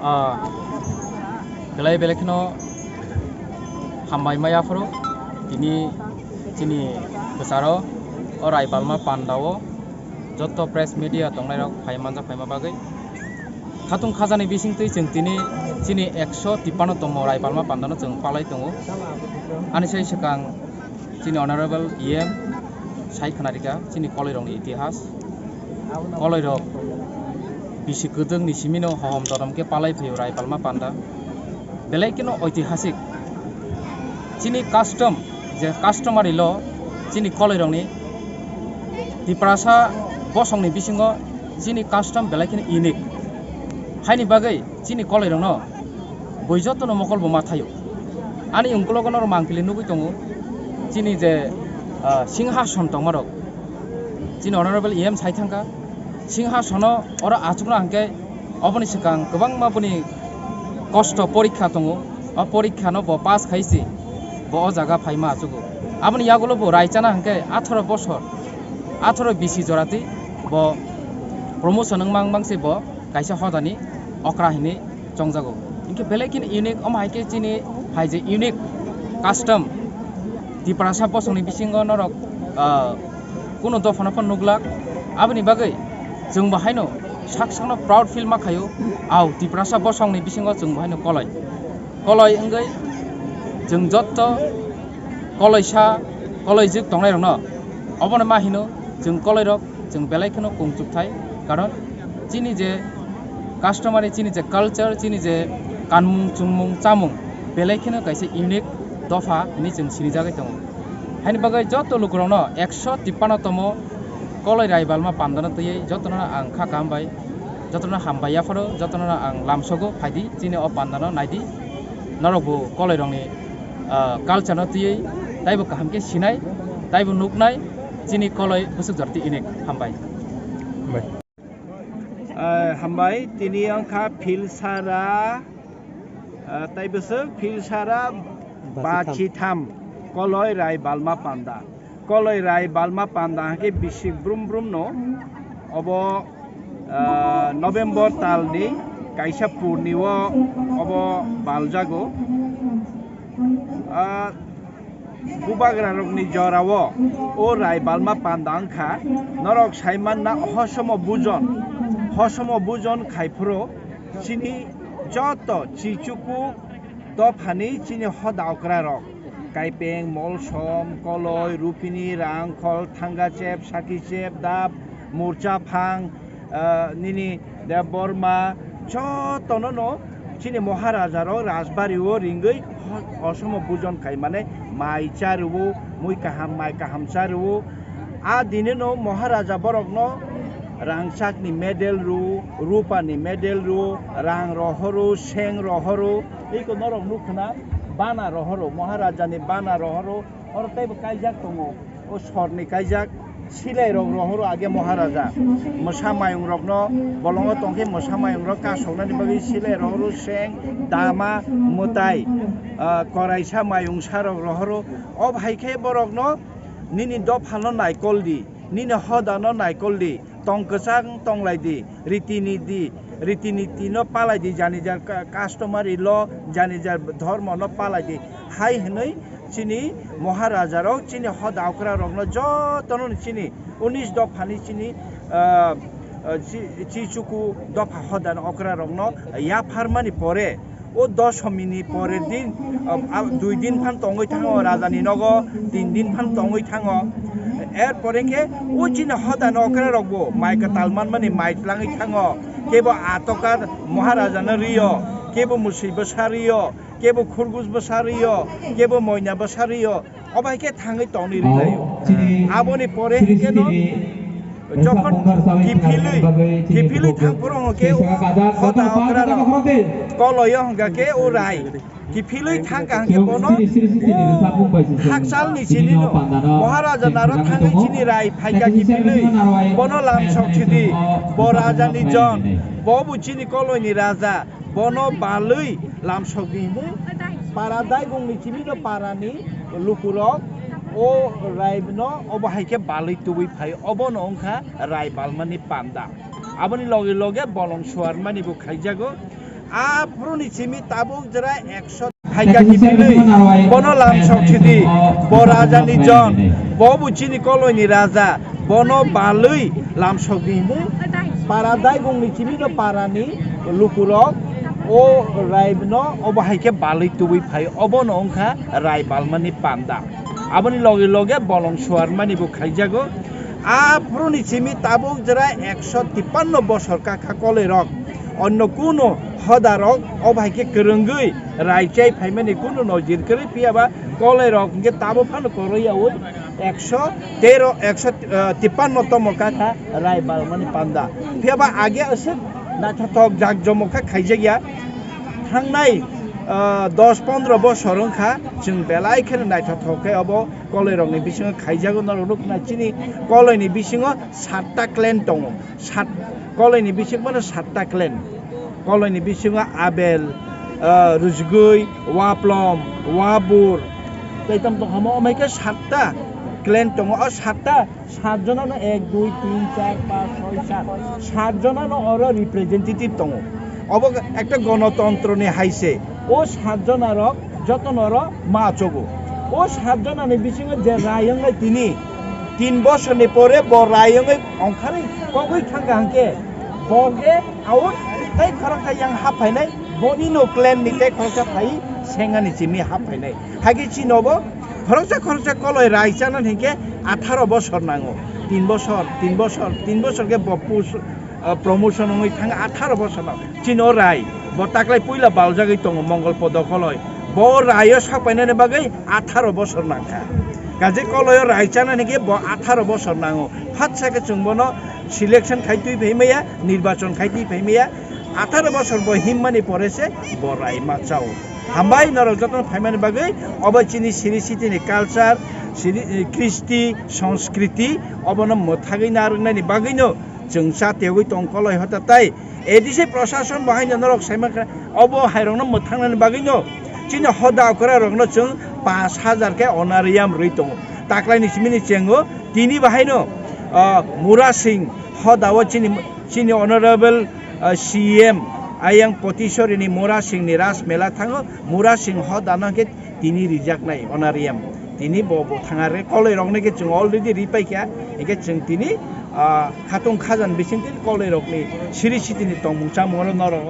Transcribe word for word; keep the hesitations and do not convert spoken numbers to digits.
Ah, belai belai kheno hambai maya phuru tini chini kwcharo o Raibalma pandao joto press media tongnairok phai manjak phaima bagwi. Khatung khajani bisingtwi chwng tini chini ekso tipano tomo Raibalma pandano chwng palai tongo. Ani sai swkang chini honorable E M sai khwnarikha chini koloirokni itihas. Koloirok bisi kwdwkni simino hohom torom khe palai phaio Raibalma panda. Belai kheno oitihasik. Chini custom, je customary law, chini koloirokni Tiprasa bosongni bisingo chini custom belai kheno unique. Haini bagwi chini koloirokno bui jotono mokol bo ma thaio. Ani ungkulogo norok mangpili nugwi tongo, chini je, ah, singhason tongmarok, chini honorable E M sai thangkha, singhasono oro achukna hwnkhe oboni swkang kwbangma boni kosto porikha tongo, o porikhano bo pass khai se bo o jaga phaima achugo. Aboni yagulo bo raichana hwnkhe atharo bosor, atharo bisi jorati bo promotion wngmang mangse bo kaisa hodani okra hinwi chongjago. Hinkhe belai kheno unique, omo hai khe chini hai je unique custom Tiprasa bosongni bisingo norok, ah, kunu dophano phano nuglak. Aboni bagwi chwngbo haino sak sakno proud feel ma khaio. Au Tiprasa bosongni bisingo chwngbo haino koloi. Koloi wngwi chwng jotto koloisa, koloijwk tongnairokno obono ma hino chwng koloirok. Chwng belai kheno kung chukthai, karon chini je customary, chini je culture, chini je kanmung chumung chamung belai kheno kaisa unique dopha hinwi chwng sinijagwi tongo. Haini bagwi joto lukurokno ekso tipano tomo koloi Raibalma pandano twiwi jotono ang kha kaham bai, jotono hambai yapharo, jotono ang lamsogo phaidi chini o pandano naidi. Norokbo koloirokni, ah, culture no twiwi taibo kaham khe sinai, taibo nuknai, chini koloi bwswk jorti unique. Hambai. Bai. Ah, hambai, tini wngkha Philsara, ah, tai bwswk Philsara Bachitham. Bachitham, koloi Raibalma panda. Koloi Raibalma panda hwnkhe bisik brum brum no obo, ah, November talni kaisa purni o obo baljago. Ah, Bubagrarokni jorao o Raibalma panda wngkha, norok sai manna hosomo bujon, hosomo bujon khai phuru chini joto chichuku dophani chini hoda okrarok, Kaipeng, Molsom, Koloi, Rupini, Rangkhol, Thangachep, Sakichep, Dap, Murchaphang, ah, nini Debbarma, jotono no chini Maharaja rok Rajbari o ringwi ho-, hosomo bujon khai mane mai cha rwo, mui kaham, mai kaham cha rwo. A dini no Maharaja borok no rangchak ni medal rwo, rupa ni medal rwo, rang rohoro, seng rohoro, iko norok nukho na, bana rohoro, Maharaja ni bana rohoro, oro teibo kaijak tongo. O sorni kaijak silai rok rohoro age Maharaja. Mwsa mayung rokno bolongo tongkhe mwsa mayung rok kasoknani bagwi silai rohoro seng, dama, mwtai, ah, koraisa mayung sa rok rohoro. O hai khe borokno nini dophano naikol di, nini hodano naikol di, tong kwchang tonglai di, riti niti, riti niti no palai di, jani jar ka-, customary law, jani jar dhormo no palai di. Hai hwnwi chini Maharaja rok, chini hoda okra rokno jotono chini unis dophani chini, ah, ah, chi-, chichuku dopha hoda okra rokno yapharmani pore, o dosomi ni pore din, ah, ah, dui din phan tongwi thango raja ni nogo, tin din phan tongwi thango. Er pore khe o chini hoda okra rok bo mai kwtal manmani mai tlangwi thango, kebo atoka Maharaja no rio, kebo musui bwsa rio, kebo khurgus bwsa rio, kebo moina bwsa rio, obo hai khe thangwi tongni rwlaio. Aboni pore hwnkhe no jokhon kiphilwi, kiphilwi thang phuru hwnkhe o hoda okra rok koloio hwnkha khe o rai. Kiphilwi thangkha hwnkhe bono hakchalni chini no Maharaja naro thangwi chini rai phaikha kiphilwi. Bono lamsok thidi, bo raja ni jon, bo bo chini koloini raja. Bono balwi lamsokdi hwnwi para daigongni chini no parani lukurok o rai no obo hai khe balwi tubui phai, obono wngkha rai balmani panda. Aboni loge loge bolong suarmani bo khaijago. Aphuru ni simi tabuk jera ekso haika kiphilwi bono lamsok thidi, bo raja ni jon, bo bo chini koloi ni raja, bono balwi lamsok di hinwi para Daibung ni simi no para ni lukurok o rai no obo hai khe balwi tubui phai, obo no wngkha rai balmani panda. Aboni loge loge bolong suarmani bo khaijago. Aphuru ni simi tabuk jera ekso tipanno bosor kakha koloi rok onno kuno hoda rok o bai khe kwrwngwi rai chai phaimani kuno nojir kwrwi, phiya ba koloi rok hwnkhe tabo phano koroi yaui ekso tero, ekso, eh, tipanno tomo kakha rai balmani panda. Phiya ba age aswk naithothok jak jomok kha khaijak ya. Thangnai, ah, dos pondro bosor wngkha, chwng belai kheno naithothok khe obo koloi rokni bisingo khaijago. Norok nukna chini koloi ni bisingo satta clan tongo. Sat, koloi ni bisingo no satta clan. Koloi ni bisingo Abel, ah, Rujugui, Waplom, Wabur, tei tamo tongkha mo, omo hai khe satta clan tongo. O satta Sat jona no ek, dui, tin, char, panch, choi, sat. Sat jona no oro representative tongo. Obo ekta gonotontro ni hai se. O sat jona rok joto no oro ma chogo. O sat jona ni bisingo je rai wngnai tini, tin bosor ni pore bo rai wngwi ongkharwi kogwi thangkha hwnkhe, bo khe Aur tei khoroksa yang hap phainai, boni no clan ni tei khoroksa phai sengani simi hap phainai. Hagi chinobo khoroksa khoroksa koloi rai chana hinkhe atharo bosor nango. Tin bosor, tin bosor, tin bosor khe bo pus-, ah, promotion wngwi thang atharo bosor nango. Chino rai, bo taklai puila baljagwi tongo Mongol Podo koloi. Bo raio sak painani bagwi atharo bosor nangkha. Kaje koloio rai chana hinkhe bo atharo bosor nango. Phatsa khe chwng bono selection khai twi phai maya, nirbachon khai twi phai maya. Atharo bosor bo himmani pore se bo rai ma chao. Hambai norok jotono phaimani bagwi, obo chini siri siti ni culture, siri, eh, kristi, sanskriti, obono mwthagwi narwknani bagwino chwng cha tiyogwi tong koloi hota tai. A D C prosason bo haino norok sai mankha, obo hairokno mwthangnani bagwino chini hoda okra rokno chwng pash hajar khe honorarium rwi tongo. Taklaini simini chengo tini bahaino, ah, Mura Singh hoda o chini, chini honorable, ah, C M Ayang Potisori ni Mura Singh ni Raj Mela thango. Mura Singh hoda no khe tini rijaknai honorarium. Tini bo, bo thanga re koloi rokno khe chwng already ripai kha. Hingkhe chwng tini, ah, khatung khajan bising tini koloi rokni siri sitini tongmung chamung oro norok